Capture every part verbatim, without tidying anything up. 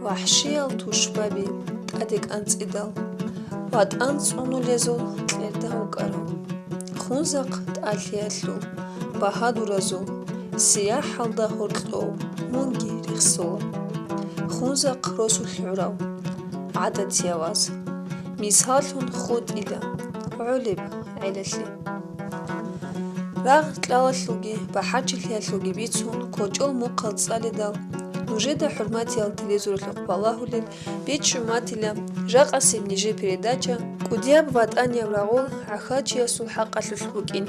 ВахӀшиял тушбаби тӀаде кӀанцӀидал, ватӀан цӀунулезул кьерда вукӀарав. Хунзахъ тӀалъиялъул багьадуразул сияхӀалда гьоркьов мунги рехсола. Хунзахъ росулъ гӀурав гӀадатияв аз, мисаллъун хутӀила гӀолеб гӀелалъе. Рагъ кьалалъулги бахӀарчилъиялъулги бицун, кочӀол мухъал цӀалидал, нужеда, хӀурматиял телевизоралъухъ балагьулел, бичӀчӀун батила жакъасеб нижер передача, кӀудияб ватӀанияб рагъул гӀахьалчиясул хӀакъалъулъ букӀин.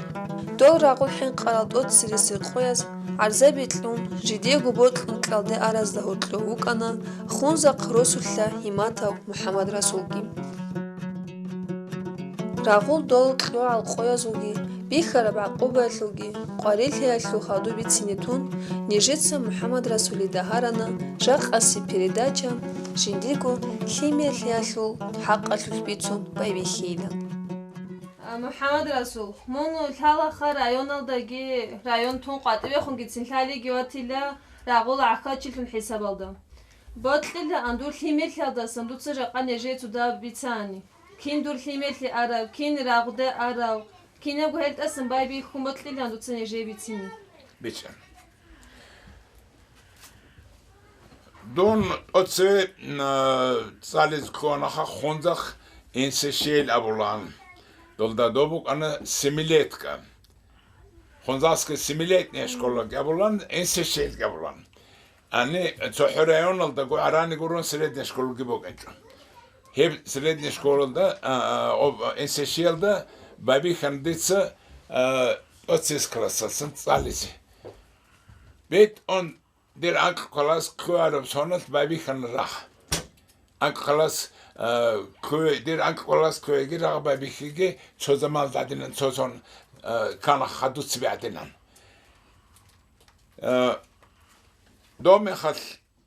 Дол рагъул хӀинкъарал тӀоцересел къояз гӀарзаби кьун, жидего бокьун кьалде аразда гьоркьов вукӀана Хунзахъ росулъа гьиматав МухӀаммадрасулги. Рагъул дол кьогӀал къоязулги, бихьараб гӀакъубаялъулги къварилъиялъул хадуб бицине тун, нижеца МухӀаммадрасулида гьарана жакъасеб передача, жиндирго лъимерлъиялъул хӀакъалъулъ бицун байбихьейилан. А, МухӀаммадрасул, мун лъалаха районалдаги район тун къватӀивехунгицин лъалиги ватила рагъул гӀахьалчилъун хӀисабалда. Бокьилаан дур лъимерлъиялдасан дуца жакъа нижее цо дагьаб бицани. Кин дур лъимерлъи арав, кин рагъде арав, кинабго гьелтӀасан байбихьун бокьилаан дуца нижее бицине. БичӀчӀана. Дун оце, а, цӀализе кконаха Хунзахъ Н С Щ Л абулан. Долда доб букӀана семилетка. Хунзахъская семилетняя школа гьабулан, Н С Щ Л гьабулан. Ани цохӀо районалдаго гӀарани гурун средняя школаги букӀинчӀо. Гьеб средняя школалда, а, а, об-, Н С Щ Л-да байбихьана дица, а, тӀоцес классалсан цӀализе. БетӀун дир анкь класс ккоараб соналъ байбихьана рагъ. Анкь класс, а, ккве-, дир анкь класс кквеги рагъ байбихьиги цо заман гӀадинан, цо сон, а, кана хадуцебе гӀадинан. А, доб мехалъ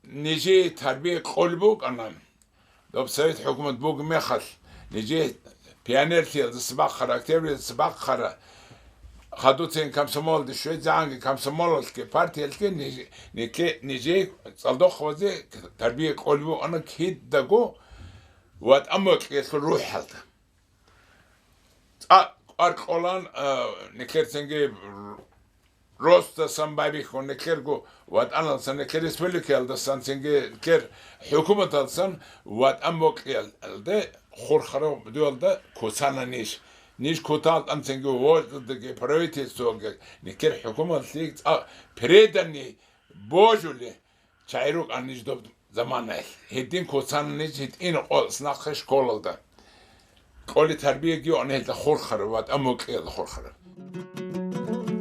нижее тарбия кьолеб букӀана. Доб Совет хӀукумат бугеб мехалъ, нижее пионерлъиялдаса бахъара, октябрьялдаса бахъара, хадуцин комсомолалде щвезегӀанги, комсомолалъги, партиялъги ниж-, нике-, нижее цӀалдохъабазе тарбия кьолеб букӀана кидаго ватӀан бокьиялъул рухӀалда. ЦӀакъ кӀвар кьолан, а, никер цинги росдасан байбихьун, никерго ватӀаналсан, никер республикаялдасан, цинги никер хӀукуматалсан ватӀан бокьиялде хурхарав дуялда куцана ниж. Ниж кутал тӀан цинги вождалдаги, правительствоги, никер хӀукуматлъи цӀакъ преданный божули, чагӀи рукӀана ниж доб заманаялъ. Гьедин куцана ниж гьитӀина къо-, нахъе школалда. Кьоли тарбияги гьанже гьелда хурхараб ва тӀамукьиялда хурхараб.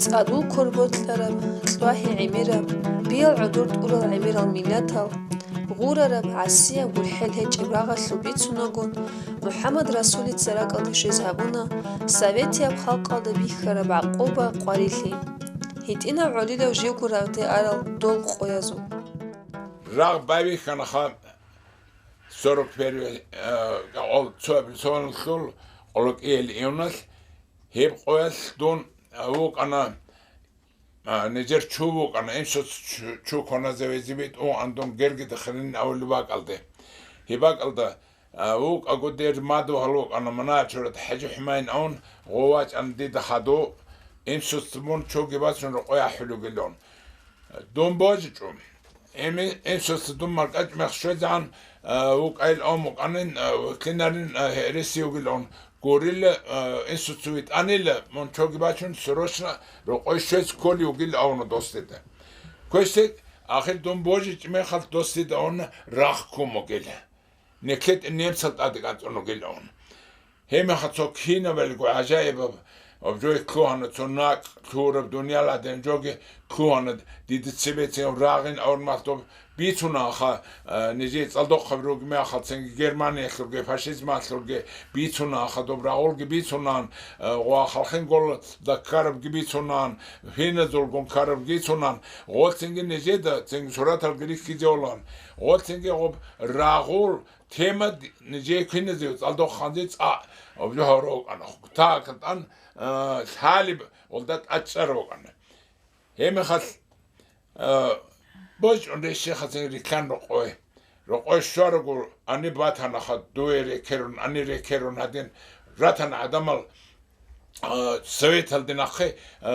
ЦӀадул ккор бокьараб, кьвагьи гӀемераб, биял гӀодор тӀурал гӀемерал миллатал, гъурараб, гӀасияб, гурхӀел гьечӀеб рагъалъул бицунагун, МухӀаммад Расулица ракӀалде щвез гьабуна советияб халкъалда бихьараб гӀакъуба-къварилъи. ГьитӀинаб гӀолилав живго рагъде арал дол къоязул. Рагъ байбихьанаха сорок первый, э, гьол цо-, цоналъул къолокӀиял июналъ, гьеб къоялъ дун, э, вукӀана, э, нижер чу вукӀана, инсуц чу, чу кона завезибит уан дун гергида хирин авулеб бакӀалде. Гьеб бакӀалда, э, вукӀаго дер мадугьал вукӀана, Маначурат ХӀажи ХӀумайин авун, гъов вачӀана дида хадув, инсуц мун чуги бачун рокъой ахӀулев гилан. Дун божичӀо. Эми-, инсуца дун маркӀачӀ мех щвезегӀан, а, вукӀайил ам вукӀанин, а, вуклинарин, а, гьереси вугилан гурила, а, инсуца витӀанила, мун чоги бачун, срочно рокъой щвез кколев вугил авна дос дида. Квешлъи, ахир дун божичӀ мехалъ дос дида авна рахъ ккун вугила. НеклъетӀе немцал тӀаде кӀанцӀун вугилан. Гьебмехалъ цо кинабалго гӀажаибаб, аб жо ккугьана, цо накӀ лъураб дуниял гӀадин жоги ккугьана, дида цебецин рагъин аврмалъ доб бицунаха, а, нижее цӀалдохъаби ругеб мехалъ цинги Германиялъулги, фашизмалъулги бицунаха, доб рагъулги бицунан, а, ва халхин гол даккарабги бицунан, гьиназулгун карабги бицунан, гъоцинги нижеда цинги сураталги рихьизевлан, гъоцинги гъоб рагъул тема д-, нижее киназив цӀалдохъанзе цӀа-, обжугьал рокӀана. ТӀакӀ тӀан, а, лъалеб гъолда тӀачӀар рокӀана. Гьебмехалъ, а, божичӀун рещехъацин риккан рокъой. Рокъой щварого ани батана хадуе рекерун, ани рекерун гьадин ратана гӀадамал, а, советалде нахъе, а,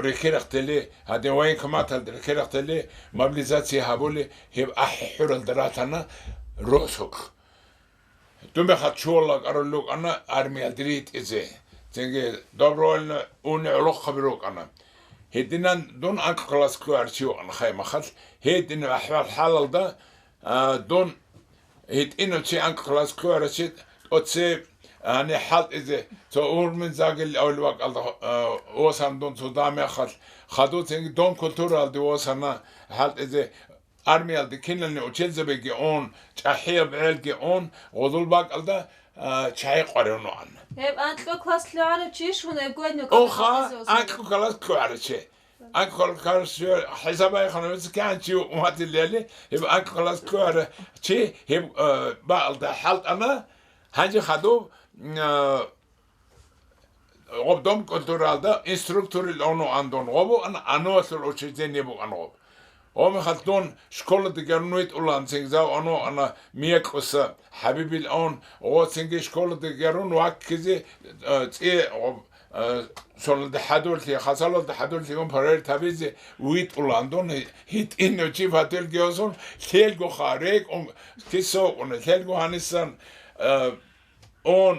рекерахтели, гьадин военкоматалде рекерахтели, мобилизация гьабули, гьеб ахӀи хӀуралда ратана росулъ. Дун мехалъ чула кӀарулел рукӀана армиялде ритӀизе. Цинги добровольно уни гӀолохъаби рукӀана. Гьединан дун анкьго класс кколарев чи вукӀана хай махалъ. Гьединаб ахӀвал-хӀалалда, а, дун гьитӀинав чи анкьго класс кколарев чи тӀоцеб, гьаниб хӀалтӀизе, цо Урмин Загил авлебакӀалда, а, восан дун цо дагьаб мехалъ, хадуцинги дун культуралде восана хӀалтӀизе. Армиялде кинални училищебеги ун, чӀахӀияб гӀелги ун, гъозул бакӀалда, а, чагӀи къваригӀун вугӀан. Гьеб анкьго класс лъугӀарав чи щун гьеб гойнука Оха, хӀалтӀизе анкьго класс лъугӀарав чи. Анкьго класс лъугӀарав хӀисабай ханавица кигӀан чи уматилели, гьеб анкьго класс лъугӀарав чи гьеб, а, бакӀалда хӀалтӀана, гьанже хадуб, а, гъоб дом культуралда инструкторил ону андун гъобу ан-, ануялъул учреждение букӀан гъоб. Гъомехалъ дун школаде герун витӀулан цинги зав ону ана Миякьуса ХӀабибил он, гъо цинги школаде герун ваккизе, э, цӀи гъоб, э, соналда хӀадурлъи, хасалалда хӀадурлъи гун парарит гьабизе витӀулан дун гьи-, гьитӀинав чи фателги осун, лъелгоха рекӀун кисокъуна, лъелго гьанисан, э, он,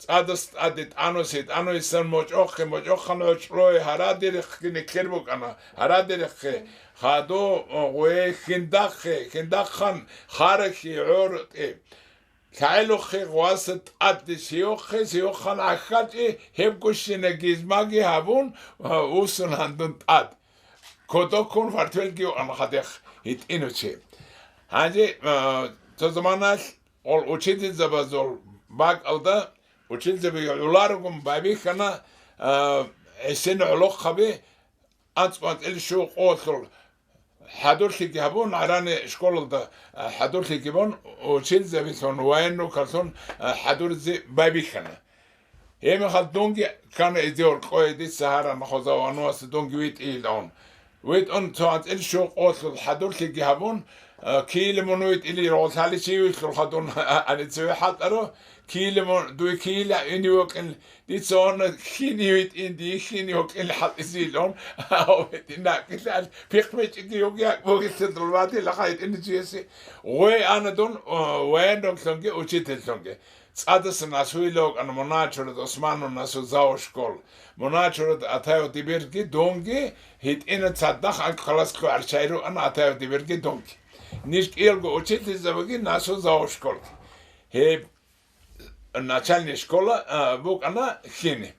ЦӀадас тӀаде тӀаносе, тӀаносан мочӀохъе, мочӀохъан гӀочӀрое, гьарадерехъги никлъер букӀана, гьарадерехъе, хадо, гъуе, хиндахъе, хиндахъан харахье, гӀортӀе. ЛъагӀелухъе, гъваса тӀаде сиохъе, сиохъан гӀахьалчӀе, гьебгощина гизмаги гьабун, усун гьандун тӀад. Кодоккун фартвелги вукӀана хадехъ гьитӀинучи. Гьанже, а, цо заманалъ гъол учительзабазул бакӀалда, учительзаби гӀоларогун байбихьана, а, гӀисин гӀолохъаби анцӀ-анцӀил щуго къолъул хӀадурлъиги гьабун, гӀарани школалда, а, хӀадурлъиги бун, учительзабилъун, военнукалъун, а, хӀадурзе байбихьана. Гьебмехалъ дунги ккана эзегьур кьое, дица гьарана хоза вануасе дунги витӀийилан. ВитӀун цо анцӀил щуго къолъул хӀадурлъиги гьабун, а, киили мун витӀили рогълъали чи вилълъулха дун гьаниб цеве хӀалтӀаро, киили мун, дуе киили ине вокьин, дица вана хьине витӀин, дие хьине вокьин хӀалтӀизилан, гьав гьитӀин накӀкӀилъал пихъ мечӀиги йоги якӀ бугелъул дулбадила хайтӀине чиясе. Гъой ана дун, а, военноглъунги учительлъунги. ЦӀадасан Асуилов вукӀана, Муначурат Османун, Асу зав школ. Муначурат Атаев Дибирги дунги гьитӀина цадахъ анкьалас ккве арчай рукӀана Атаев Дибирги дунги. Ниж кӀиялго учительзабиги Насу зав школги. Гьеб начальный школа, а, букӀана хьине.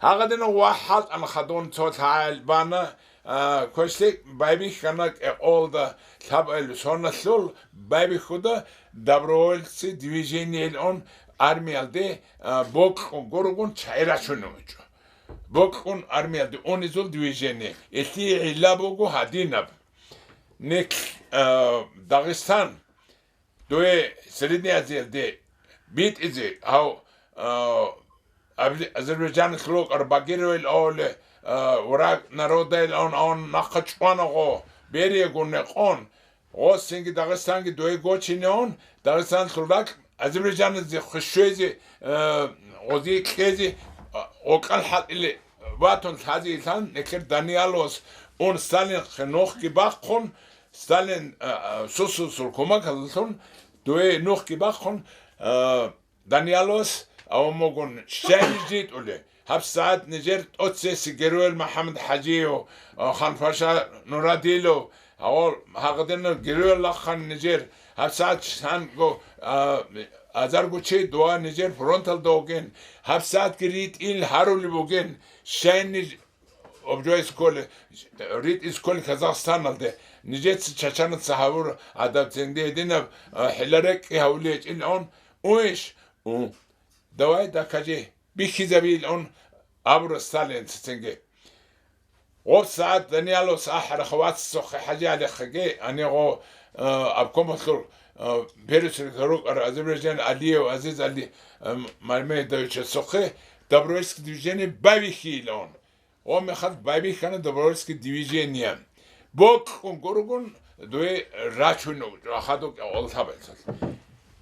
Гьагъадинав вахӀ хӀалтӀана хадун цо лъагӀел бана, а, квешлъи байбихьана кӀекъолда лъабайл соналъул байбихьуда добровольцы движениелъун армиялде, а, бокьун гургун чагӀи рачунев гьечӀо. Бокьун армиялде унизул движение. Илъие гӀилла буго гьадинаб. Нилъ, а, Дагъистан Дуе Средняя Азиялде битӀизе гьав, а, Абли-, Азербайджаналъул вокьар Багировил авле, а, враг народайл авун, авун нахъа чӀвана гъо, Бериягун рекъон, гъосинги Дагъистанги дуе гочинеун, Дагъистаналъул ракь Азербайджаназе хвешвезе, а, гъози кьезе, а, гъокьал хӀалтӀиле ватун лъазе илан, нилъер Данияловас ун Сталинхъе нухги бахъун, Сталин, а, а, сусусул кумакаллъун, дуе нухги бахъун, а, Данияловас, а, умугун щайни житӀуле. ГьабсагӀат нижер тӀоцеси геройил МахӀаммад ХӀажиев, а, Ханпаша Нурадилов, гьавал гьагъадинал геройил лахъан нижер, гьабсагӀат шанго, а, азарго чи дуа нижер фронталда вугин, гьабсагӀатги ритӀил гьарулеб бугин, щайни Обжой сколи, ритӀи сколи Казахстаналде, нижеца чачанаца гьавур гӀадабцинги гьединаб, а, хӀиларекӀкӀи гьавулечӀилан, уйш, у, давай дакажи, бихьизабилан абура Сталинцацинги. ГъобсагӀат Данияловас ахӀарахъа вацасухъе ХӀажи ГӀалихъаги, гьанигъо, а, обкомалъул, а, пересекретарь рукӀар Азербайджан Алиев Азиз Али, а, Мамедовичасухъе добровольческий движение байбихьилан. Гъо мехалъ байбихьана добровольческое движение. Бокьун гургун, дуе рачун хадуб кӀолтабацал.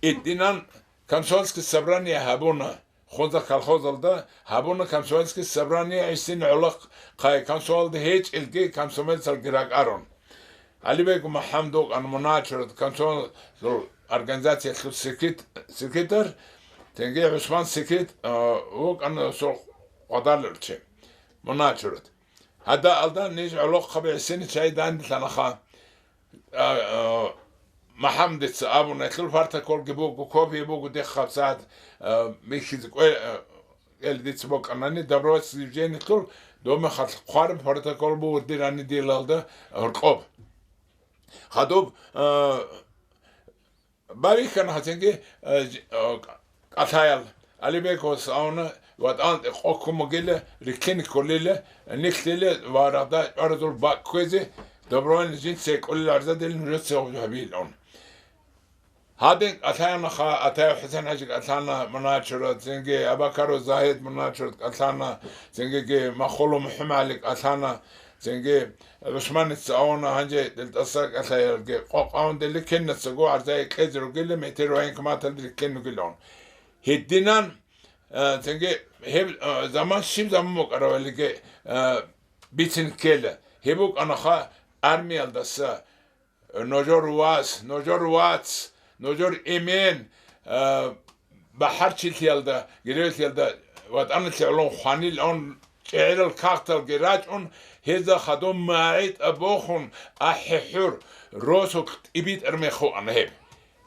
Идинан комсомольский собрание гьабуна, Хунзахъ колхозалда гьабуна комсомольский собрание гӀисин гӀолохъ хъай комсомолалда гьечӀелги комсомолецалги ракӀарун. Алибегу МухӀаммад вукӀана муначурат комсомолалъул организациялъул секрет-, секретарь, цинги ГӀусман секрет-, а, вукӀана гьесул къвадаларчи муначурат. Гьадалда ниж гӀолохъаби гӀисини чай данделъанаха. А, а, МухӀаммадица абуна, гьелъул протоколги буго, копия буго, дехъаб сагӀат, а, бихьизе кӀве-, а, кӀел дица бокьанани, добровольческий движениялъул домехалъ хъвараб протокол буго дир гьанидиялалда гьоркьоб. Хадуб, а, Барихьана гьатинги, э, ж-, э, кӀалъаял Алибековас абуна, ВатӀан къоккун бугила, риккин кколила, нилъила ва рагъда чӀваразул бакӀ кквезе, добровольный жинца кӀолила гӀарзадил нужеца гьабилун. Гьадин кӀалъанаха, Атаев ХӀусен-хӀажи кӀалъана муначурат, цинги Абакаров Загьид муначурат кӀалъана, цингиги Махулов МухӀамадгӀали кӀалъана, цинги ГӀусманица абуна, гьанже дилтӀаса кӀалъаялги къокъ абун дили кинацаго гӀарзаги кьезе ругила, метер военкоматалде риккен ругилан. Гьединан, а, цинги гьеб, а, заман щиб заман букӀаравалиги, а, бицин ккела. Гьеб букӀанаха армиялдаса, ножор вас, ножор вац, ножор эмен, а, бахӀарчилъиялда, геревлъиялда ВатӀаналъе гӀолон хванилан чӀегӀерал кагъталги рачӀун, гьезда хадуб магӀитӀа бохун, ахӀи-хӀур, росулъ тӀибитӀар мехуана гьеб.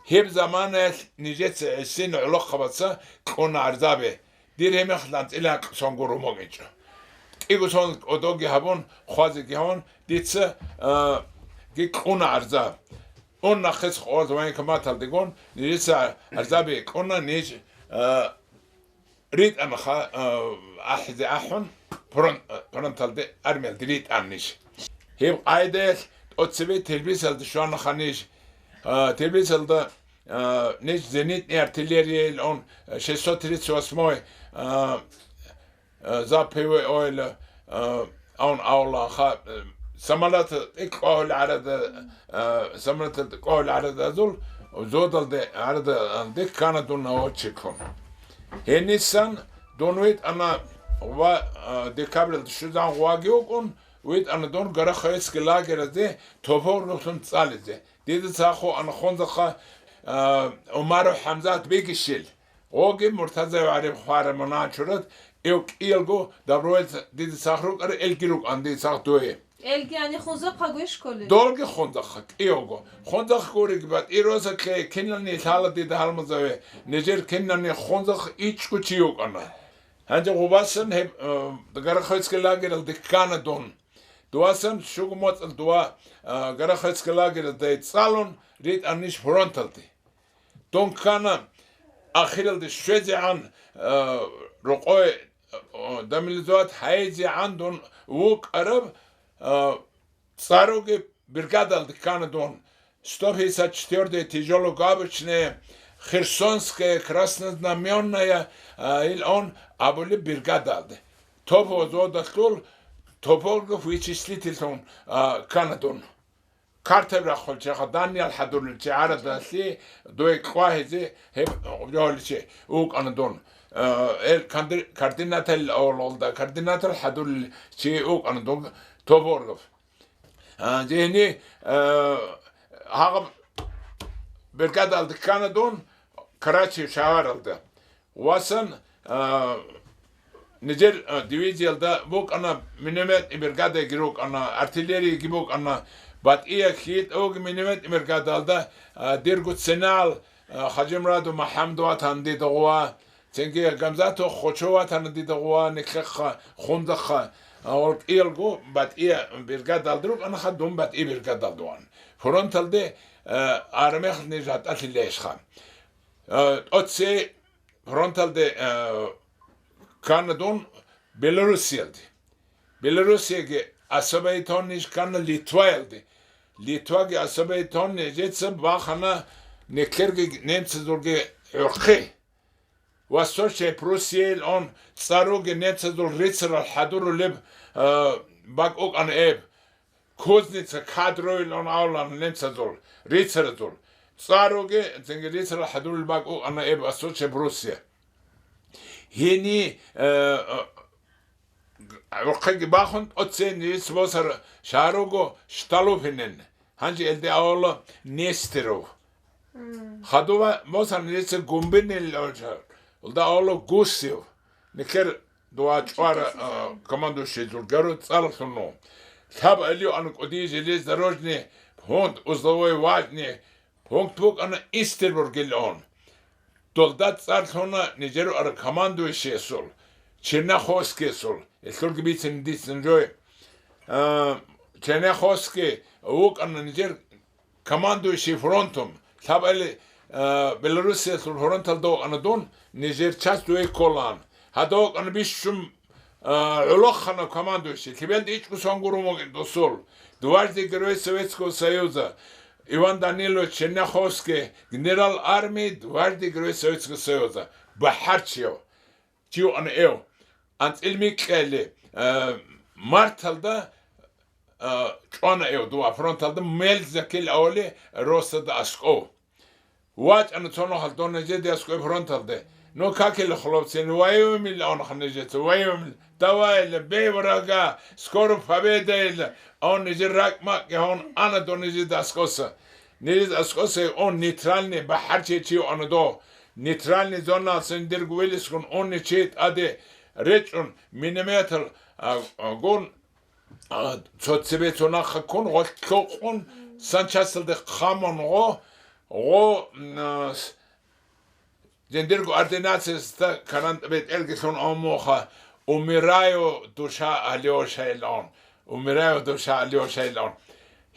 Гьеб заманаялъ нижеца гӀисин гӀолохъабаца кьуна гӀарзаби. Дир гьеб мехалъ анцӀила гьакъ сон гуро могинчӀо. КӀиго сон кӀодоги гьабун, хъвазеги гьавун, дица, а, ги кьуна гӀарза. Ун нахъе къоялъ военкоматалдегун нижеца гӀарзаби кьуна, ниж, а, ритӀана ха-, а, ахӀизе ахӀун, фронт-, а, фронталде, армиялде ритӀана ниж. Гьеб къайдаялъ тӀоцебе Телбисалда щванаха ниж. А, Телбисалда, а, ниж зенитный артиллерияйилан, шестьсот тридцать восьмой, а, а, За П В О-йила, а, авун авлаха, а, самолёт тӀикӀкӀвагьул гӀарада, а, самолёт тӀикӀкӀвагьул гӀарадазул зодалде гӀарадалде ккана дун наводчиклъун. Гьенисан дун витӀана ва, а, декабралда щвезан гъваги вукӀун, витӀана дун Гороховецкий лагеразе топографлъун цӀализе. Дида цахъу ана Хунзахъа, а, Умаров ХӀамзат бегищел. Гъоги Муртазаев ГӀариб хвара муначурат, эв кӀиялго доброволец дида цахъ рукӀара, элги рукӀан дида цахъ дуе. Элги ани Хунзахъа гуй школе? Долги Хунзахъа, кӀиявго. Хунзахъ гуриг батӀи росаклъе кинални лъала дида гьалмазаве, нижер кинални Хунзахъ ичӀго чи вукӀана. Гьанже гъубасан гьеб, э, Гороховецкий лагералде ккана дун. Дувасан щуго моцӀал дува, а, Гороховецкий лагералда цӀалун, ритӀанищ фронталде. Дун ккана ахиралде щвезегӀан, а, рокъой, а, демобилизовать гьайизегӀан дун вукӀараб, а, цӀаруги бригадалде ккана дун. Сто пятьдесят четвёртая тяжелогабочная, Херсонская краснознаменная, а, ил он абулеб бригадалде. Топо зодалъул топограф вычислительлъун, а, ккана дун. Картаби рахъулчи, даниял хӀадурличи, гӀарадалъи дой кьвагьизе гьеб жоличи вукӀана дун. А, эл кандир-, координатал авлалда, координатал хӀадурличи вукӀана дун топограф. А, жегьни, а, гьагъаб бригадалда ккана дун Карачи шагьаралда. Васан, а, нижер, а, дивизиялда букӀана минометный бригадаги рукӀана, артиллерияги букӀана, батӀия хьитӀавги минометный бригадалда, а, дирго цинал, а, Хаджимурадов МухӀаммад ватана дида гъува, Цинги Гамзатов Хочо ватана дида гъува, нилъехъа, Хундахъа, а, валкӀиялго батӀия бригадалда рукӀанаха, дун батӀи бригадалда ван. Фронталде, а, армехъ ниж гьатӀалъилейищха. А, тӀоцей фронталде, а, ккана дун Белоруссиялде. Белоруссияги особо итон ниж ккана Литваялде. Литваги особо итон нижеца бахана нилъерги немцазулги гӀурхъи. Восточная Пруссияйилан цӀаруги немцазул рицарал хӀадурулеб, а, бакӀ букӀана эб. кузница кадровилан авлан немцазул, рицаразул. ЦӀаруги, цинги рицарал хӀадурил бакӀ укӀана эб Восточная Пруссия. Гьени, э, э, гӀурхъиги бахун, тӀоцейин рицц босар шагьаруго Шталупинен. Гьанже элде авала Нестеров. Хадув босар рицц Гумбинел, улда авала Гусев. Никер дуа чӀвара, а, командующийзул гару цӀалалъун. Лъаб алиу ан кӀуди железнодорожный пункт, узловой важный пункт букӀана Истербургилан. Долда цӀар лъуна нижер ара командующийсул, Черняховскийсул, гьелъулги бицин дицин жой. А, Черняховский вукӀана нижер командующий фронтом, лъаб али, а, Белоруссиялъул фронталда вукӀана дун, нижер часть вей кколаан. Гьадав вукӀана бищун а, гӀолохъанав командующий, лъебелда ичӀго сон гуро мугин досул, дважды Герой Советского Союза, Иван Данилович Черняховский, генерал армии, дважды Герой Советского Союза, бахӀарчияв, чи вуана эв, анцӀил микьали, а, марталда, а, чӀвана эв дова фронталда, Мельзакил авали росада аскӀов. ВачӀана цо нухалъ дон нижеде аскӀой фронталде. Ну, какила, хлопцы, ну, воюем или он нижеца, воюем или? Давай, или, бей врага, скоро победа, или. А он нижер ракӀ-макӀги гьавун ана дон нижеда аскӀоса. Нижеда аскӀоса он нейтральный бахӀарчи чи ана до. Нейтральный зоналъ сендирго вилисгун он ничи тӀаде речӀун минометр, а, а, гун, А, цо цебе цо нахъа ккун, гъолъ лъокъун, санчасалде хъамун гъо, гъо, м, а, с-, жиндирго ординациясда канан бетӀерги лъун аммуха, «Умираю, душа Алёша», илан. «Умираю, душа Алёша», илан.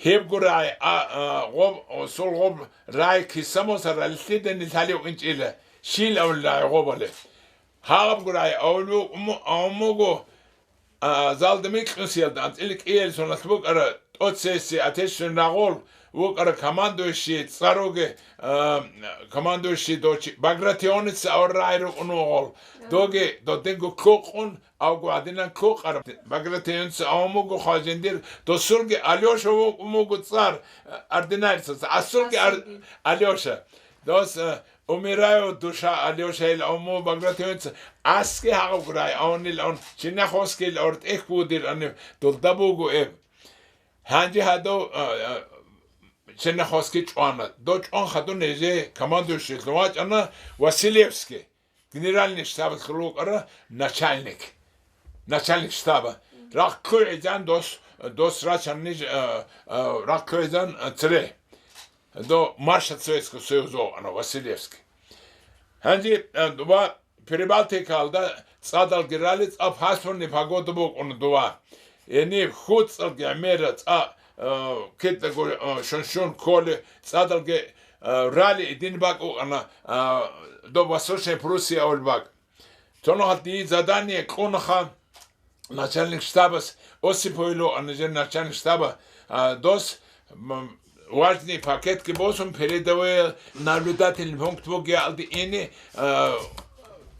Гьеб гурай, а, а, гъоб, сул гъоб рай кисамуса раллъидани лъалев инчӀила, щил авлай гъобале. Гьаб гурай авлу уму-, аммуго, А, залда микьнусиялда анцӀила кӀиялсуналъ букӀара тӀоцесси Отечественный рагъул вукӀара командующий, цӀаруги, а, командующий дочи Багратионица авар рагӀи рукӀун вугъул. Доги додинго ккукъун, авго гьадинан ккукъара Багратионица авун вуго хважиндир, досулги Алёша вукӀун вуго цӀар, а, ординарецаца, асулги ар-, Асулги. Алёша. Дос, а, «Умираю, душа Алёша», ил уму Багратионица, аски гьагъаб гурай, авнил ан, Черняховский ил ортӀех будир ани, дулда буго эб. Гьанже гьадав, а, а, Черняховский чӀвана. Дов чӀван хадун гьеже командующийлъун вачӀана Василевский, генеральный штабалъул вукӀара начальник. Начальник штаба. Рахъ кквегӀизан дос, дос рачан ниж, а, а, рахъ кквегӀизан, а, цере. До маршал Советского Союза вукӀана Василевский. Гьанже, э, ва Прибалтикалда цӀадалги рали цӀа пасмурни погода букӀуна дова. Гьениб хьуцӀалги гӀемера цӀа, э, кидаго, э, шуншун кколи цӀадалги, э, рали идин бакӀ вукӀана, э, до Восточной Пруссия авал бакӀ. Цо нухалъ дие задание кьунаха начальник штабас, Осиповил вукӀана нижер начальник штаба, а, дос, м, важный пакетги босун, передовой наблюдательный пункт бугеалде ине, а,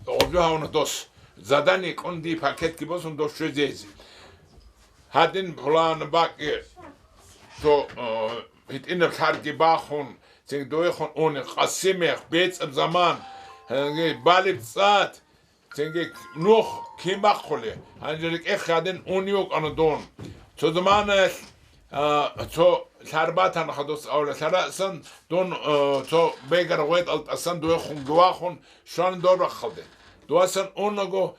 гъобжо гьавуна дос. Задание кьун дие пакетги босун дос щвезезе. Гьадин план бакӀи цо, а, гьитӀинаб лъарги бахун, цинги довехун уни Къасимех, бецӀаб заман, гьанги балеб цӀад, Цинги нух кин бахъулеб? Гьанже рекӀехъе гьадин унев вукӀана дун. Цо заманаялъ, а, цо лъар батана хадус авла лъарасан, дун, а, цо бегара гъветӀал тӀасан дуехун гувахун щвана доб рахъалде. Дувасан унаго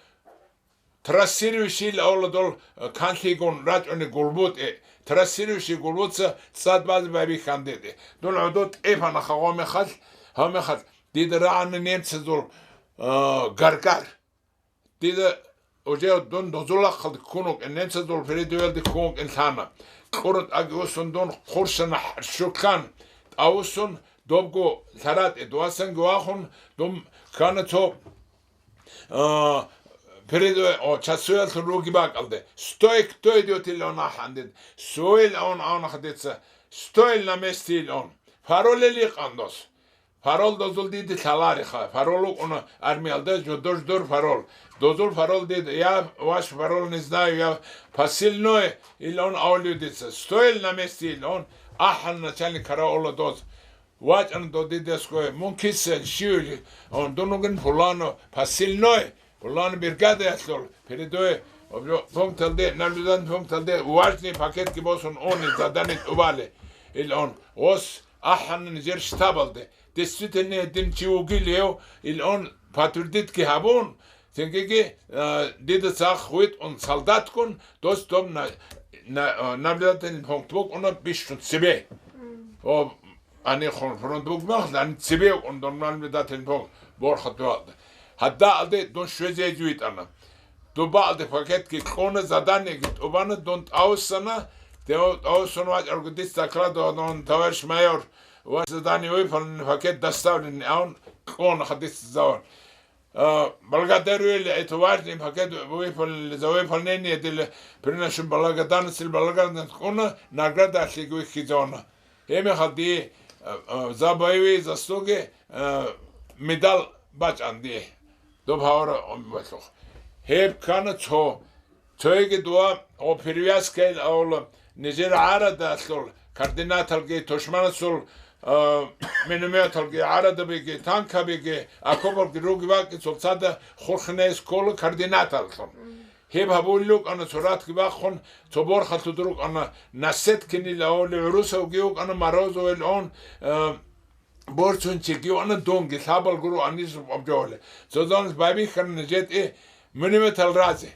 трассирующийил авла дол, а, канлъигун рачӀуни гулбутӀе. Трассирующий гулбуца цӀад базе байбихьан дете. Дун гӀодо тӀепана хагъомехалъ, гьавмехалъ Дида рагӀана немцазул, а, гаргар. Дида уже дун дозулахъалде ккун вукӀин, немцазул передовиялде ккун вукӀин лъана. Кьурун тӀаги усун дун хъурсана щуклъан, тӀавусун добго лъаратӀе дуасан гувахун дун ккана цо, а, передовой, о, часуялъул руги бакӀалде. «Стой, кто идёт?» — или он ахӀан дид. «Суил он, он», — дица. «Стоил на месте», — или он. Паролел йикъан дос. Парол дозул диде лъалариха. Парол вукӀуна армиялда, жодор-жодор парол. Дозул парол диде, я ваш парол не знаю, я посыльное, или он аулио дица. Стоял на месте, или он ахӀан начальник караула доз. ВачӀана додидесго, мун киса щивили, он дун вугин пулано посыльной, пулан бригадаялъул передовой пункталде, наблюдательный пункталде важный пакетги босун уни задание тӀубали. Ил он ос ахӀана нижер штабалде. Действительно, гьедин чи вугилев, ил он подтвердитги гьабун, цинги, э, дида цахъ витӀун солдатгун, дос доб на-, на-, э, наблюдательный пункт букӀуна бищун цебе. О, Ани хун фронт бугмахъ, ани цебе ун дон наблюдательный пункт борхатуалда. Гьадда алде дун щвезе жуйтӀана. Дуба алде пакетги кьуна, заданиеги тӀубана, дун тӀавуссана, дев тӀавусун вачӀарго дис докладывал, дун, товарищ майор, ваш задание выполнено, пакет доставлен, а он кьуна хадис завод. А, благодарю, это важный пакет выполнили, за выполнение дили приношу благодарность, благодарность кьуна, награда алъиги вихьизавуна. Гьебмехалъ дие, а, а, за боевые заслуги, а, медаль бачӀан дие. Доб гьавара умбалъухъ. Гьеб ккана цо. Цояги дуа, о, перевязкаил авла, нижер гӀарадалъул координаталги, тушманасул, а, минометалги, гӀарадабиги, танкабиги, окопалги руги бакӀи цо цада хурхинайс ккола координаталлъун. Гьеб гьабулел рукӀана, цо ратги бахъун, цо борхалъуд рукӀана, Насеткинил авли гӀурусавги вукӀана, Морозовил он, а, борцунчиги вана, дунги лъабал гуру анис обжоле. Цо занс байбихьана нижетӀи минометал разе.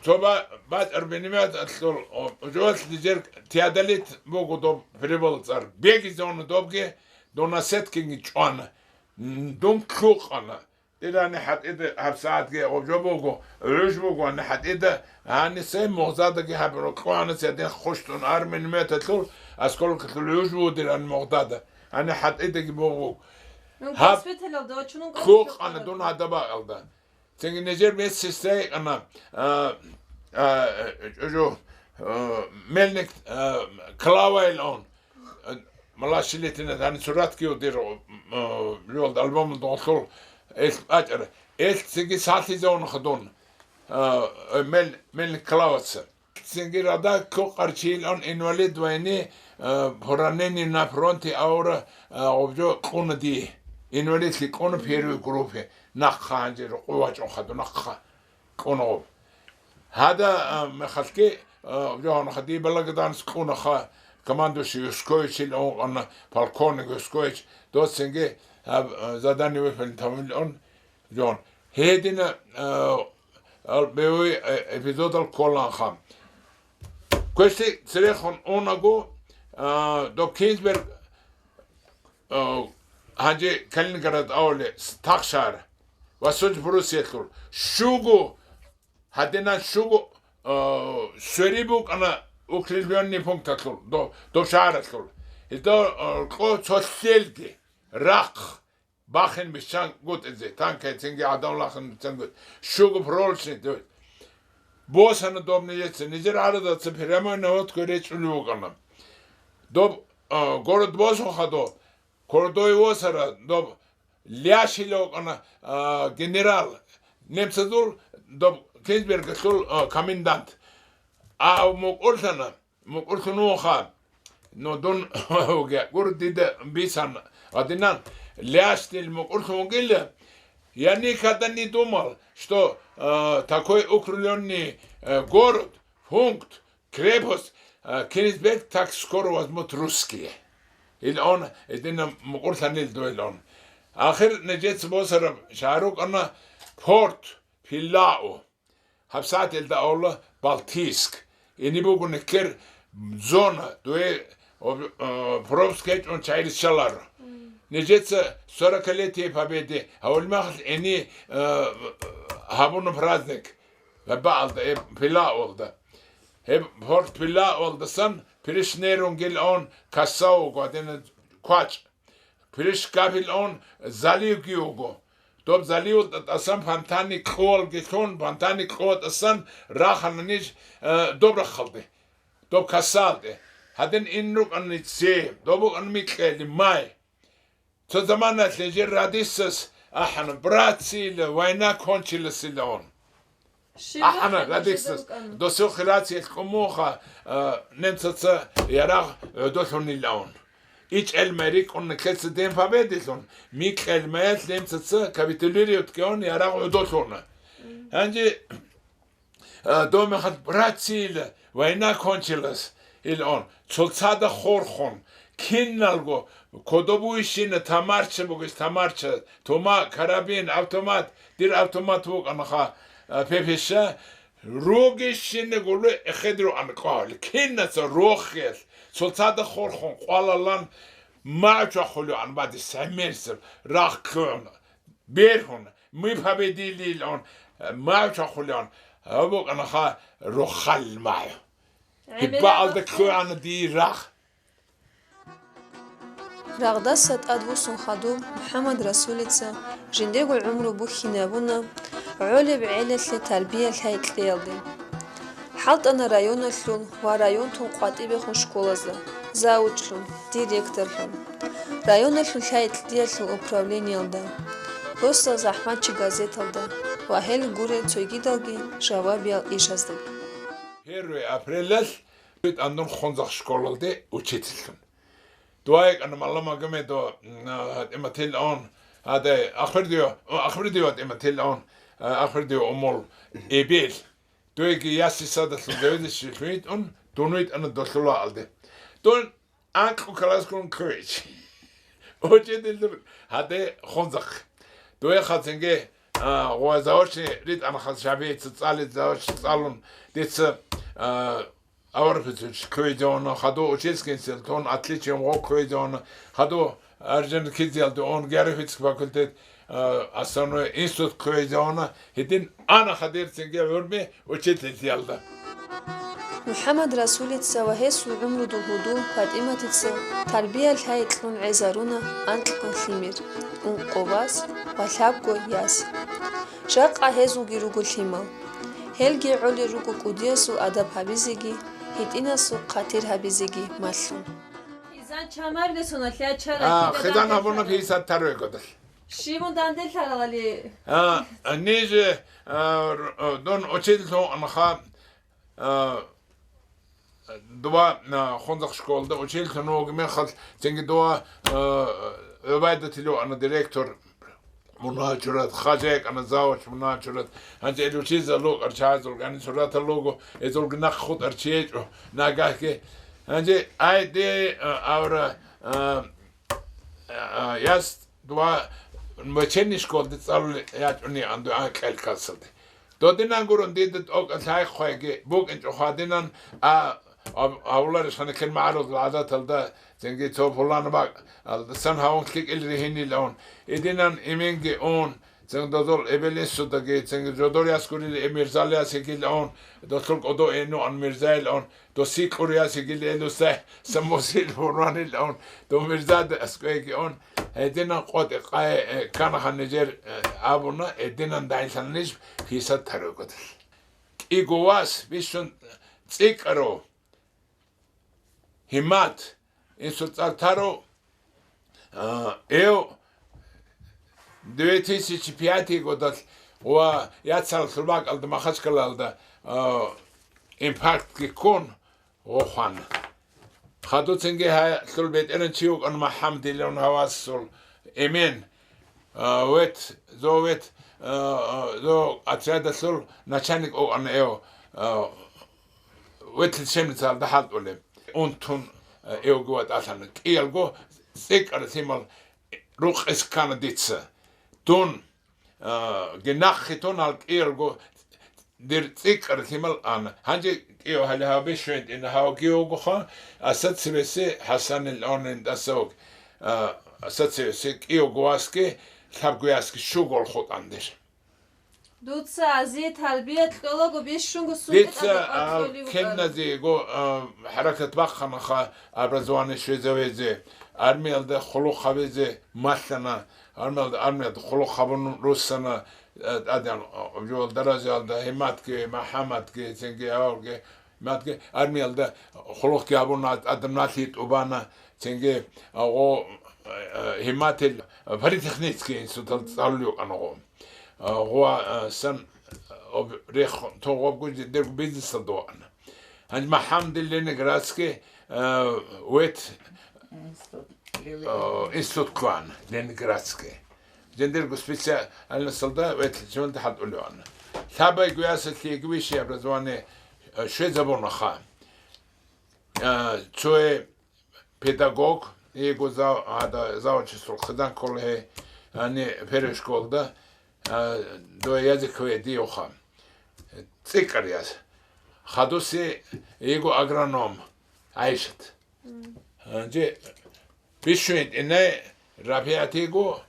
Цо ба-, бацӀар минометалъул, о, жолъ дижер теодолит буго доб прибыл цӀар. Бегизавуна добги, дона сеткинги чӀвана. М, дун лъукъана. Дирани хӀатӀида гьабсагӀатги гъоб жо буго, гӀуж буго, ани хӀатӀида, гьаниса мугъзадаги гьаб рокьуана цедин хъущтӀун ар минометалъул, осколкалъул гӀуж буго дирани мугъзада. Ани хӀатӀидаги буго. Гьаб госпиталалда вачунун лъукъана дун гьадаб бакӀалда. Цинги нижер медсестра йикӀана, а, а, жо, а, Мельник, а, Клавайил он, а, малашилитина гьаниб суратги удир, а, жолда альбомалда гъолъул ил бачӀара. Ил цинги салъизавуна хадун, а, Мел-, Мельник Клаваца. Цинги рада ккокъарчийилан инвалид войны, э, поранение на фронте авра, э, гъобжо кьуна дие. Инвалидлъи кьуна первой группе. Нахъа гьанже рукъу вачӀун хадуна, нахъа кьуна гъоб. Гьада, э, мехалъги, э, гъобжо гьанха дие балагадамс кьунаха командующий Юсковичил, ункъана полковник Юскович, доцинги, э, задание выполнить гьавилан, жон. Гьедина, э, Ал беве, э, эпизодал кколанха. Квешлъи церехун унаго, а, доб Кенигсберг, а, гьанже Калининград авуле с-, тахшар ва Союз Пруссиялъул щуго, гьадинан щуго, а, свери букӀана укрепленный пункталъул, до-, доб шагьаралъул. Гьезда, а, кьо цо лъелги, рахъ, бахин бищан гутӀизе, танкай цинги гӀадан лахин бищан гутӀ-, щуго проличный дой. Босана доб нижеца, нижер гӀарадаца прямой наводка речӀулев вукӀана. Доб, а, город босун хадуб, кордой восара, доб Ляшила вукӀана, а, генерал. Немцазул доб Кенигсбергалъул, а, комендант. А мукӀурлъана, мукӀурлъун вуха. Но дун гур дида бисан гьадинан, Ляшил мукӀурлъун вугила, я никогда не думал, что, э, такой укрепленный, э, город, пункт, крепость, э, Кенигсберг так скоро возьмут русские. Ил он, гьедина мукӀурлъанил дуел он. Ахир нижеца босараб шагьар вукӀана порт Пилау. ГьабсагӀат илда авла Балтийск. Ине буго никер зона, дуе, об-, э, пропуск гьечӀун чагӀи риччаларо. Нижеца сорокалетие Победы гьавулмахалъ ине, э, гьабуна праздник. Гьеб баалда, э, Пилауалда. Гьеб порт Пилауалдасан прищ нерунгел он касса вуго, гьадина квачӀ. Прищ капил он заливги вуго. Доб заливалда тӀасан фонтанни кьувалги лъун, фонтанни кьуа тӀасан рахана ниж, э, доб рахъалде, доб касалде. Гьадин ин рукӀани цей, доб букӀана микьели май. Цо заманалъ жер радистас ахӀана, братцийила, война кончилась илан. Щиб ахӀана бахъинаб радистас, жидер рукӀана? Досухъе рациялъ кӀумуха, а, немцаца ярагъ гӀодолъунилан. ИчӀел май рикӀкӀун нилъеца День Победилъун, микьел маялъ немцаца капитулировать ккеун ярагъ гӀодолъуна. Гьанже А, дов мехалъ братцийила, война кончилась илан, цоцазда хорхун, киналго, кодоб бугищина тамарча бугищ, тамарча, тома, карабин, автомат, дир автомат вукӀанаха, а, пепеша, ругищина гулу эхедру анкъвал, кинаца рохел, цоцазда хорхун, къвалалан, мачахулю анбади самерсер, рахълъун. Бергьун, мы победили илан, мачахулан, гьаб букӀанаха рохал май. ГӀемерал гьиббаалда рахъ. Ккояна дир рахъ. Рагъдаса тӀадвуссун хадуб МухӀаммад Расулица жиндего гӀумру бухьинабуна гӀолеб гӀелалъе тарбия-лъай кьеялде. ХӀалтӀана районалъул ва районтун къватӀибехун школазда, завучлъун, директорлъун, районалъул лъай-кьиялъул управлениялда, «Росдал захӀматчи» газеталда ва гьел гурел цогидалги жавабиял ишаздаги. Первый апрелалъ тӀандун Хунзахъ школалде учительлъун. Дугьай кӀана Малла Магомедова, м, а, ТӀиматилаун, гьадай, Ахирдиева, о, Ахирдиева ТӀиматилаун, а, Ахирдиева умул эбел. Дуеги яси садалъун гавезищилъун йитӀун, дун витӀана долъула алде. Дун анкьу класскун кквечӀ. Учительдур гьаде Хунзахъ. Дуе хацинге, а, гъуа заочный ритӀана хас шабица цӀали заочный цӀалун, дица, а, Аварфицевич кквейдеона, хаду учительскинсел тун отличием гъо кквейдеона, хаду Орджоникидзеялде он географический факультет, а, основной институт кквейдеона, гьедин ана хадерцинге гӀурби учительлъиялда. МухӀаммад Расулица ва гьесул гӀумрудул гьудул ПатӀиматица тарбия-лъай кьун гӀезаруна анкьго лъимер, ункъо вас ва лъабго яс. Жакъа гьезулги руго лъимал. Гьелги гӀолел руго кӀудиясул адаб гьабизеги, гьитӀинасул хъатир гьабизеги малъун. Хизан чамарилесуна лъачара. А, кида хизан данде абуна лъарал. Пятьдесят второй годалъ. Щибун данде лъарал гьали? А, ниже, а, р-, а, дун учительлъун анха, а, дова, а, Хунзахъ школда учительлъун вугеб мехалъ, цинги дова, а, ГӀубайдатилев ана директор, мунагьал чурат, хажа кӀана завуч мунагьал чурат. Гьанже ил учитель лукӀар чагӀазул гӀани суратал луго, эзулги нахъ хутӀар чи гьечӀо, нагагьги. Гьанже ай де, а, авра, а, а, яс дова вечерний школде цӀалулел ячӀуни анду анкьел классалде. Додинан гурун дида тӀокӀа лъай хъвайги букӀинчӀо хадинан, а, Аб-, абуларищ гьанеккел магӀарул гӀадаталда, цинги цо пулан бакӀ, алдасан гьавун лъикӀил ригьинилан, идинан именги ун, цин дозул эбел-инсудаги, цинги жодор яс гурил эб мирзал яс йигилан, досул кӀодо эну ан мирзаилан, досил кьур яс йигил элуса, самосил гьурванилан, до мирзада аскӀвеги ун, гьединан къотӀи къай, э, канаха нижер, э, абуна, гьединан дайилъананищ пятьдесят второй годалъ. КӀиго вас бищун цӀикӀкӀарав, гьиммат, инсул цӀар таро, а, эв две тысячи пятый годалъ ва яцалъул бакӀалда Махачкалалда, а, инфарктги ккун гъо хвана. Хадуцинги гьалъул бетӀеран чи вукӀана МахӀаммадилан гьавасул Эмен, а, вет, зо вет, а, а, зо отрядалъул начальник вукӀана эв, а, ветлъичебницалда хӀалтӀулеб. Унтун, а, эвги ватӀалъана. КӀиялго цӀикӀкӀараб лъимал рукъис ккана дица. Дун, а, ги нахъе тун гьал кӀиялго дир цӀикӀкӀараб лъимал ана. Гьанже кӀияв гьале гьабе щвентӀина гьав кӀиявгоха, асад цевесе ХӀасанил онин дасавг, а, асад цевесе кӀиявго васги лъабго ясги щугол хутӀан дир. Дуца ази тарбия кьолаго бищунго сункъи Дица, тӀаде а, кӀватӀ кколев вукӀана. Кенназе го, а, хӀаракат бахъанаха образование щвезавезе, армиялда хъулухъ гьабизе малъана, армиялда, армиялда хъулухъ гьабун руссана, а, тӀадегӀан, а, жувал даражаялда гьимматги, МахӀаммадги, цинги авалги, гьимматги, армиялда хъулухъги гьабуна, тӀадам налъи тӀубана, цинги, а, гъо-, э, гьимматил политехнический институталда цӀалулев вукӀана гъо. Э, гъо, э, сан, э, об-, рехун, тун гъобго жи-, дерго бизнесалда вукӀана. Гьанже МухӀаммадил Ленинградский, э, вет, э, институт ккана, Ленинградский. Жиндирго специальносталда ветлъичӀунда хӀалтӀулевана. Лъабайго ясалъе высшее образование, э, щвезабунаха. Э, цое педагог, йиго зав-, гьада, завучасул хъизан ккола гьей, гьаниб первый школда, а, дой языковый диевха. ЦӀикӀкӀараб яс. Хадусе йиго агроном ГӀайшат. Гьанже бищун гьитӀинай РабигӀат йиго,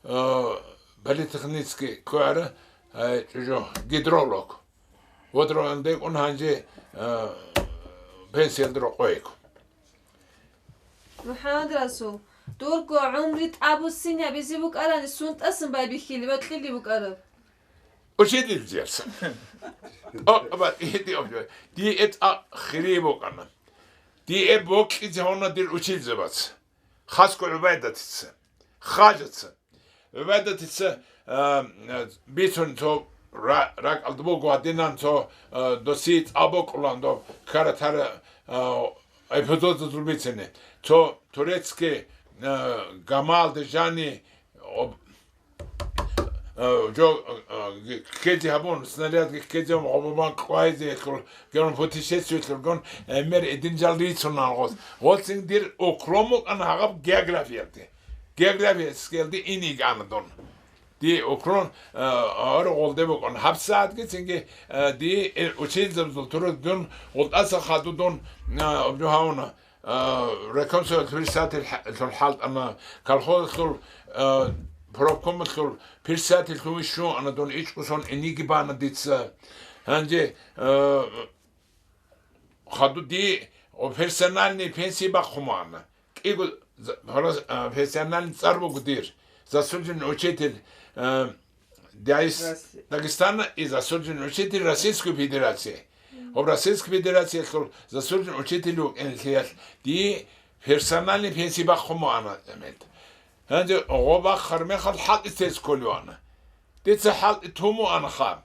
а, политехнический ккола, а, чӀужу гидролог. Водроялде кӀун гьанже, а, пенсиялда рокъове ккун. МухӀаммадрасул, дурго гӀумру тӀабуссин гьабизе букӀарани, сунтӀасан байбихьилеб, бокьилеб букӀараб? Учительница. О, ва, иди, о, ди эт а хири букӀана. Ди эб бокьизе гьавна дир учительзабац. Хасго ГӀубайдатица. Хажаца. ГӀубайдатица, а, а, бицун цо ра-, ракӀалда буго гьадинан цо, а, досие цӀа бокьулан доб каратара, а, эпизодазул бицине. Цо турецкий, а, гамалда жани об-, а, жо, а, ккезе гьабун, снарядги ккезе гьабун, гъобобан къвайзе гьелъул, герон путешествиялъулгун, гӀемер эдин жал рицунан гъос. Гъоцин дир укром букӀана гьагъаб географиялде. География скелди иниги ана дун. Ди укрон, э, ар гъолде букӀун. ГьабсагӀатги цинги, э, ди, э, учительзабазул турут дун, гъултӀаса хаду дун, э, обжугьавна, э, райкомсовет председатель хӀа-, лъун хӀалтӀана, колхозалъул, э, профкомалъул председатель лъун вищун ана дун, ичӀго сон иниги бана дица. Гьанже, э, Хадуди персональный пенсии бахъумаана. КӀиго за-, гьорас-, а, персональный цӀар буго дир. Заслуженный учитель, а, Дагес-, Росси- Дагестана и заслуженный учитель Российской Федерации. Гьоб Российской Федерациялъул заслуженный учитель вукӀинлъиялъ ди персональный пенсии бахъумаана гьемед. Гьанже гъо бахъар мехалъ хӀалтӀи тез кколевана. Дица хӀалтӀи тумуанаха.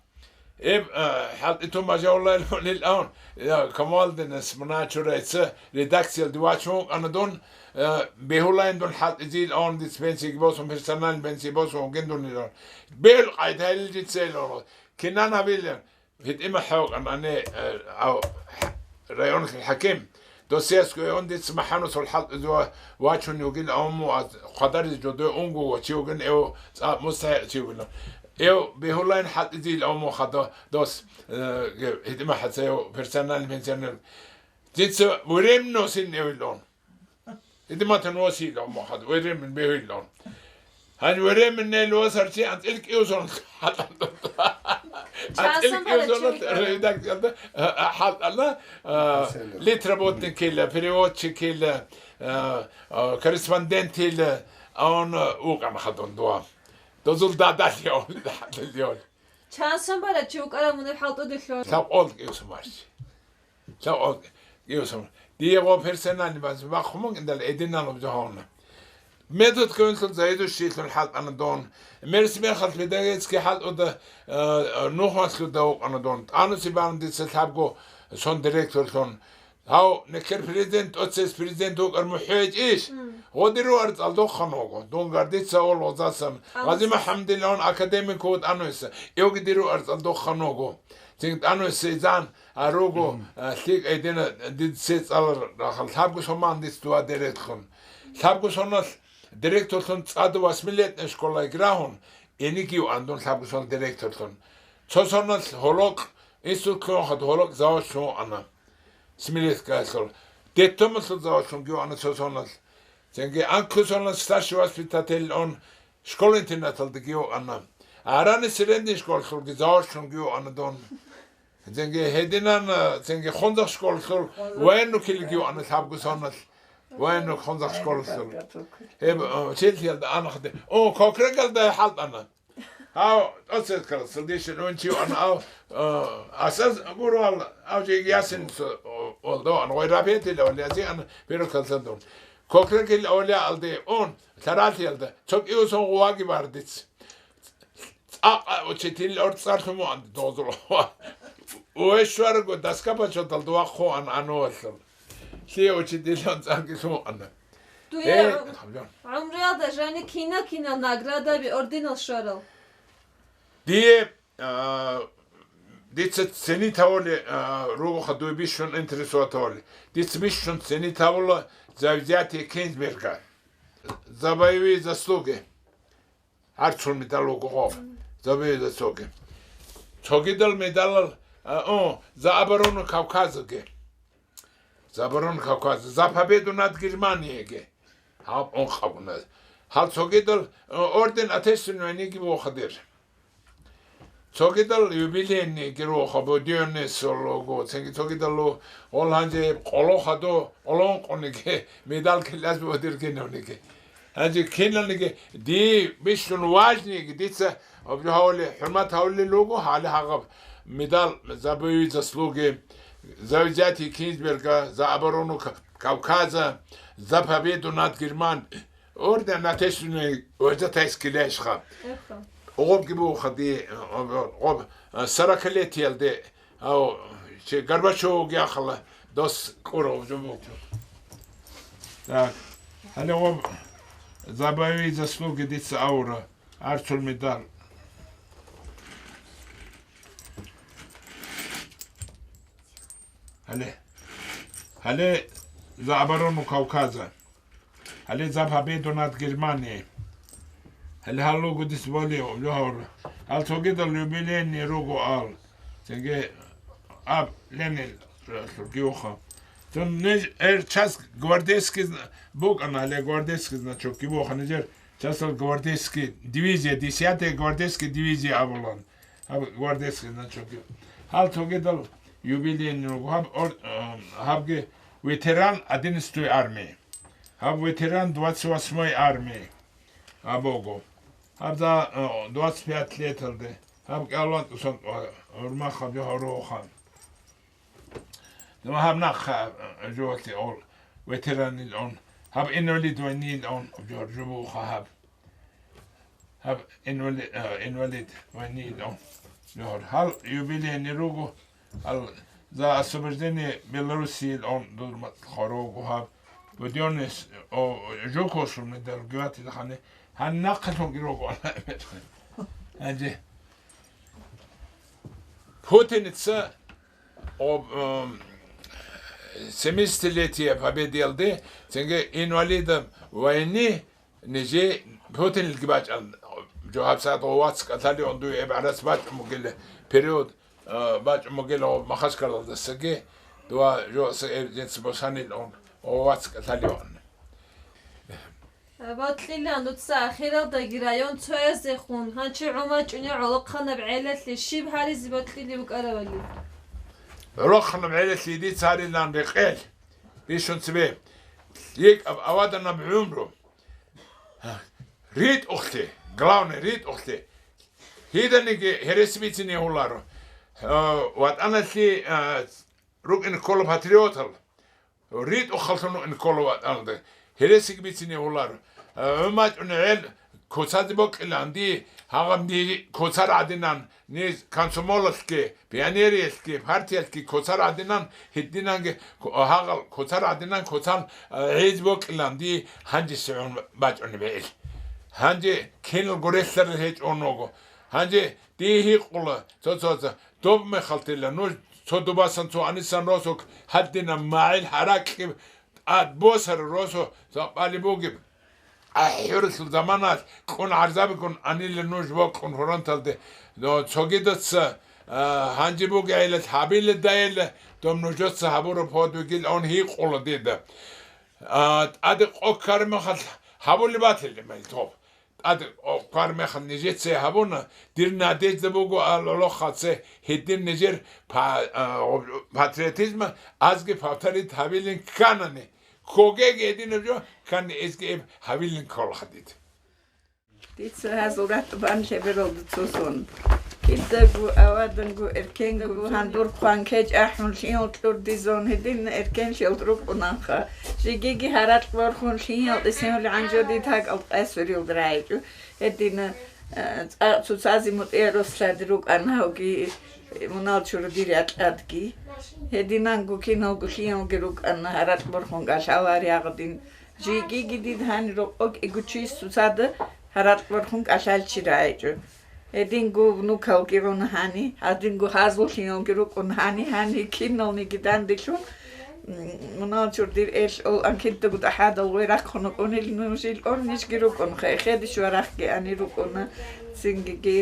Эб, а, хӀалтӀи тун бажавуллайилан, я, Камалдинас муна чурайца редакциялде вачун вукӀана дун, а, бегьулайин дун хӀалтӀизил авун диц пенсиги босун, персональный пенсии босун вугин дун илан. Бел къайдайил дица илан. Кинан гьабилан? ГьитӀима хӀевкъан ани, а, ав, районлъи хӀаким. Досиязго гьев дица МахӀанусул хӀалтӀизе ва-, вачун вугин, амма аз хъвадаризе жодое унго ва чи вугин, эв цӀакъ мустахӀикъ чи вугин. Эв бегьулайин хӀалтӀизил, амма хада дос, э, гьитӀима хӀаца эв персональный пенсионер. Дица временно син эвилон. ГьитӀиматан восил, амма хада временно бегьулон. Гьанже временно нел васарчи анцӀил кӀиусон хӀалтӀана. АнцӀил Часан кӀиусон барачи редакциялда, а, а, хӀалтӀана, а, Персонал. Литработникила, переводчикила, а, а, корреспондентила, а, он, а, вукӀана хадун дуа. Дозул дадалион, дадалион. Часан барачи вукӀарав мунеб хӀалтӀудулъун? Лъабкъол кӀиусон барчи. Лъабкъол кӀиусон. Дие гъо персональный баз бахъумун индал эдинал обзугьавна. Метод кавинлъун заведующийлъун хӀалтӀана дун. Мерс мехалъ педагогический хӀалтӀуда, э, нухмалъуда вукъана дун. ТӀануси бан дица лъабго сон директорлъун. Гьав, некер президент, оцес президент вукӀар мухӀеч иш? Мм. Гъодиру арцӀал дохъан вуго. Дун гардица ол гъозасан. Гъази МухӀаммадилан академик вутӀануса. Эвги диру арцӀал дохъан вуго. Цин тӀануса изан, а руго, Мгм. а, лъикӀ гьедина дица цӀалар рахъал. Лъабго сон ман диц дуа директорлъун. Лъабго соналъ директорлъун цӀада восьмилетняя школа играгьун, эниги ван дун лъабго сон директорлъун. Цо соналъ гьолокь, институт лъугьун хадуб гьолокь завучлъун вукӀана. Смелецкаялъул. Детдомалъул завучлъунги вукӀана цо соналъ. Цинги анкьго соналъ старший воспитатель ун школа-интернаталдаги вукӀана. Арани средний школалъулги завучлъунги вукӀана дун. Цинги гьединан, цинги Хунзахъ школалъул военный килиги вукӀана лъабго соналъ. Военный Хунзахъ школалъул. Гьеб, э, Чилтиялда ана хадуб. О, Кокрагиялда хӀалтӀана. Гьав, оцескал сылдищин унчи ван ав, э, асаз гурвал, ав жеги ясин с-, о, олдо ан, гъой рабетила, вал язи ан, перукалсандун. Кокрекил авлиялде ун, лъаралъиялда, цо кӀиго сон гъуваги бардиц. ЦӀакъа учитель орцӀарлъун мугӀан дозуло. Уэщ щварго доска почёталда вахъун ан-, анувалъул. Лъие учитель анцӀанги лъугьана. Дуе Э, гӀум-, гӀумруялда жани кина-кинал наградаби, орденал щварал? Дие, а, дица ценить гьавули, а, ругоха дуе бищун интересовать гьавули. Дица бищун ценить гьавула за взятие Кёнигсберга, за боевые заслуги. Гьар цо медал вуго гъоб, за боевые заслуги. Цогидал медалал, а, о, за оборону Кавказаги. За оборону Кавказа, за победу над Германией. Гьаб ункъабуна. Гьал цогидал, э, орден Отечественной войниги вохадир. Цогидал юбилейныйги роха, будённый солого, цинги цогидал лу-, ол гьанже къоло хадо, къоло ункъониги медал килас бодирги нуниги. Гьанже киналниги ди бищун важниги дица обжо гьавули, хӀурмат гьавулел руго, гьали гьагъаб медал за боевые заслуги, за взятие Кёнигсберга, за оборону Ка-, Кавказа, за победу над Герман-, орден Отечественной вожатайский лещха. Эхо. Гъобги буха ди, гъоб, сорокалетиялде, ав, чи Горбачевги ахала дос кӀурав жо буго. Так. Гьале гъоб за боевые заслуги дица авура. Артур медал. Гьале. Гьале за оборону Кавказа. Гьале за победу над Германией. Гьале гьалуго дис боли, гьал цогидал юбилейный руго ал. Цинги аб Ленин гиуха. Цун ниж эр час гвардейский зна-, букӀана, гьале гвардейский значок гиуха нижер. Часал гвардейский дивизия, десятая гвардейская дивизия абулан. Гьаб гвардейский значок. Гьал цогидал юбилейный руго. Гьаб ор-, э, гьабги ветеран одиннадцатой армии. Гьаб ветеран двадцать восьмой армии. Абого. Гьаб за, э, двадцать пять леталде. Гьаб кӀалван тӀусан, э, гьурмахъаб жо гьарухан. Гьаб нахъа, э, жо валъе ол ветеранил он. Гьаб инвалид войнил он, жо, жо буха гьаб. Гьаб инвали-, а, инвалид войнилан. Гьор гьал юбилейный руго, гьал за освобождение Белоруссиилан дур ма-, хо-, руго гьаб. Будённый с-, о, Жуковсул медал гватилахъани, гьанна нахъалъунги руго. Гьанже Путиница об, эм, семидесятилетие Победиялде, цинги инвалидам войны, Нижее Путинилги бачӀан, жо гьабсагӀат гъов вац кӀалъалион дуе гӀеб гӀарац бачӀун бугила, период, а, бачӀун бугила гъов Махачкалалдасаги, дова жо са гӀеб жинца босанилан гъов вац кӀалъалион. Бокьила нуца ахиралдаги район цояздехун, гьанчи гӀумачӀуни гӀолохъанаб гӀелалъе щиб гьаризе бокьилев вукӀаравали? ГӀолохъанаб гӀелалъе дица гьарилан рекъел, бищун цебе, йикӀаб аваданаб гӀумру. РитӀухълъи, главное, ритӀухълъи. Гьиданиги гьереси бицине гьуларо. Э, ВатӀаналъе, э, рукӀине ккола патриотал. РитӀухълъун рукӀине ккола ВатӀаналда. Гьересиги бицине гьуларо. Э, гӀумачӀуни гӀел куцазе бокьиланди, гьагъаб ни куцар гӀадинан, Ниж комсомолалъги, пионериялъги, партиялъги куцар гӀадинан, гьединанги ку-, гьагъал куцар гӀадинан, куцан, а, гӀез бокьилан дие гьанжеси гӀун бачӀунеб гӀел. Гьанже киналго релълъарал гьечӀо нуго. Гьанже дие гьикъула, цо-цо-цо, доб мехалъила, нуж цо дубасан, цо анисан росулъ гьадинаб магӀил гьаракьи тӀад босарал росу цо къвалеб бугеб. АхӀуллъул заманалъ кьун гӀарзабигун анила нуж бокьун фронталде. Но цогидаца, а, гьанже бугейилан гьабила дайила, дом нужеца гьабураб подвигил он гьикъула дида. А, тӀаде къо ккармехалъ гьабулеб батилли мел тоб. ТӀаде къо ккармехалъ нижеца гьабуна, дир надежда буго, а, лолохаце гьедин нижер па-, а, патриотизма азги повторить гьабилин кканани. Ккогеги гьединаб жо, ккани эзги эб гьавилин ккола хадид. Дица гьазул ратӀа бан лъебералда цо сон. Кидаго, аваданго, эркенго, гьандур хъван кечӀ ахӀун, лъимал кьурдизун, гьедин эркенлъиялда рукӀунанха. Жигиги гьаракь борхун, лъимал тӀисинулгӀан жо дид гьакӀалда къасурилда рагӀичӀо. Гьедина, э, цӀакъ цоцазе мутӀигӀ рос лъади рукӀана гьавги, мунал чурудир якьадги. Гьединанго киналго лъималги рукӀана гьаракь борхун кӀалъалар ягъдин. Жигиги дид гьанир рокъокь игучийс цоцазда гьаракь борхун кӀалъалчи рагӀичӀо. Гьединго внукалги гӀуна гьани, гьадинго гьазуллъиналги рукӀун гьани, гьани киналниги данделъун, м, мунал чурдир эл ол анкетдаго тӀахӀадал гъой рахъун вукӀунел нужил орнишги рукӀун, хе-, хедищ ва рахъги ани рукӀуна, цингиги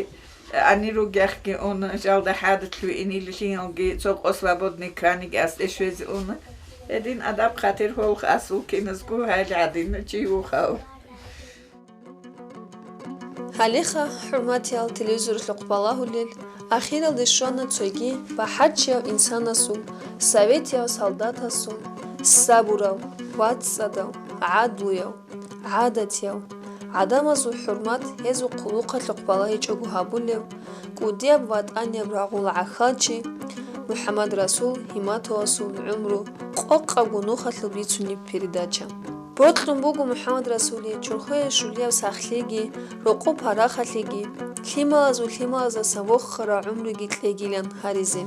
ани ругехги ун, жалда хӀадат лъугьинилелъиналги цо къо свободный краниги асде щвезе уна. Гьедин адаб-хатир гьолх асул киназго гьайли гӀадин чи вухав. Гьалеха, хӀурматиял телевизоралъухъ балагьулел, ахиралде щвана цоги бахӀарчияв инсанасул, советияв солдатасул, сабурав, вацӀцӀадав, гӀадлуяв, гӀадатияв, гӀадамазул хӀурмат, гьезул хъулухъалъухъ балагьичӀого гьабулев, кӀудияб ватӀанияб рагъул гӀахьалчи МухӀаммадрасул Гьиматовасул гӀумру къокъабго нухалъул бицунеб передача. Бокьун буго МухӀаммадрасулие чорхое щулияб сахлъиги, рокъоб парахалъиги, лъималазул лъималаздаса воххарав гӀумруги кьегилан гьаризе.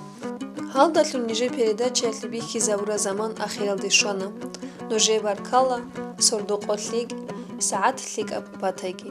Гьалдалъун нижер передачаялъе бихьизабураб заман ахиралде щвана. Нужее баркала, сордо-къо лъикӀ, сагӀат лъикӀаб батайги.